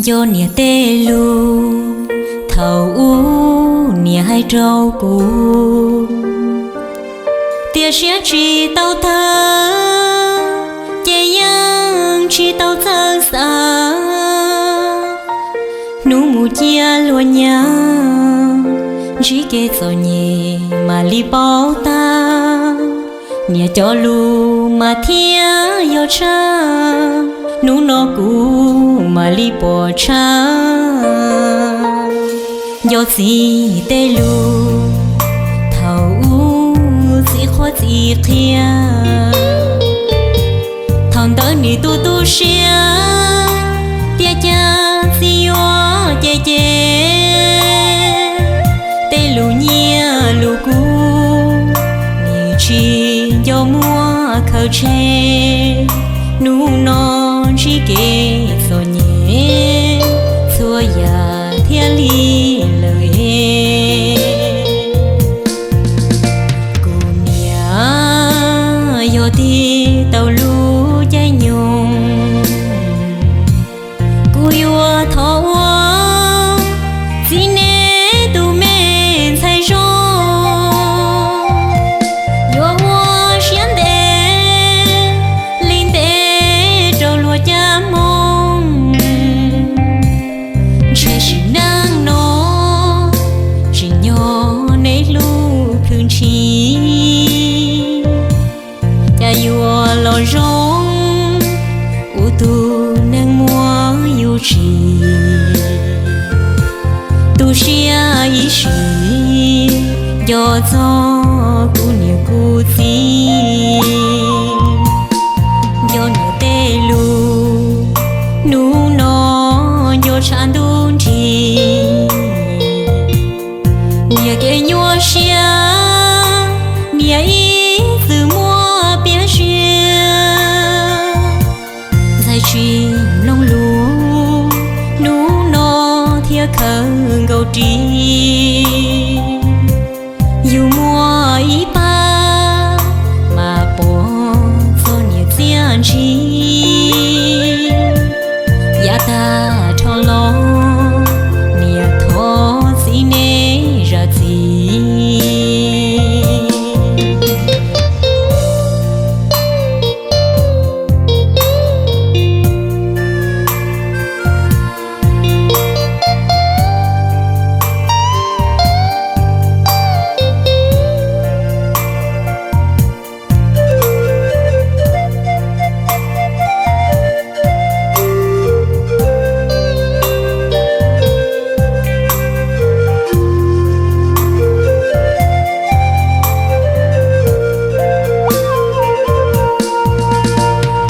Cov niam tej lus thaum ub niam hais rau kuv, tiam sis tsis tau tawg ces yeej tsis tau txawj xav. Hnub mus cia luag nyav, ntsib kev txom nyem mam li paub tag. Niam cov lus mas thiaj yog tshaj, hnub no kuv mam li pom tshaj. Cov txiv tej lus thaum ub txiv qhuab txiv qhia, thaum ntawd nim tu tu siab, tiam cas txiv yuav cem cem. Tej lus nyiaj lus kub nim tsis nco muab khaws tseg, hnub no ntsib kev txom nyem txhua yam thiaj li lawm es. Kuv niam yog tig tau lub caij nyoog, kuv yuav thov ua txiv neb tus me ntxhais zoo, yuav ua siab ntev li ntev rau luag caj moog. Ntshe sim neej no tsim nyog neb hlub plhws ntshis, cas yuav los zoo ua tus neeg muaj yus tsis. Tu siab ib sim nco txog kuv niam kuv txiv. Cov niam tej lus hnub no nco tshaj ntuj nrig. Niam kev nyuaj siab, niam ib txwm muaj piav zias, ntxhais tsis mloog lus, hnub no thiaj khaws nkaus ris. Yus muaj ib pab mas pom txog niam txiaj ntsig. Yav tag rho los niam thov txiv neb zam txim.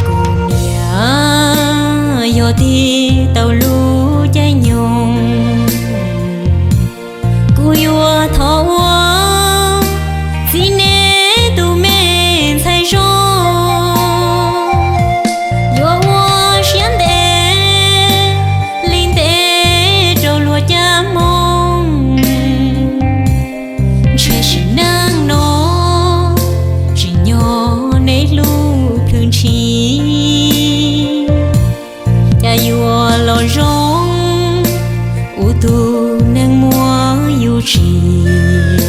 Kuv niam yog tig tau lub caij nyoog, kuv yuav thov ua txiv neb tus me ntxhais zoo, yuav ua siab ntev li ntev rau luag caj moog. Ntshe sim neej no tsim nyog neb hlub plhws ntshis, cas yuav los zoo ua tus neeg muaj yus tsis.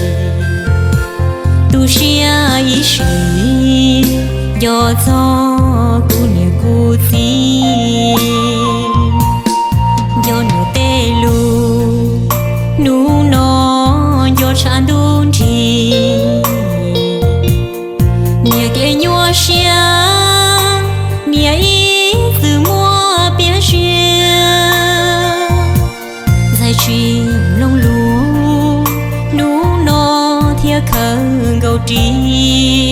Tu siab ib sim nco txog kuv niam kuv txiv. Cov niam tej lus hnub no nco tshaj ntuj nrig. Niam kev nyuaj siab, niam ib txwm muaj piav zias, ntxhais tsis mloog lus, hnub no thiaj khaws nkaus ris.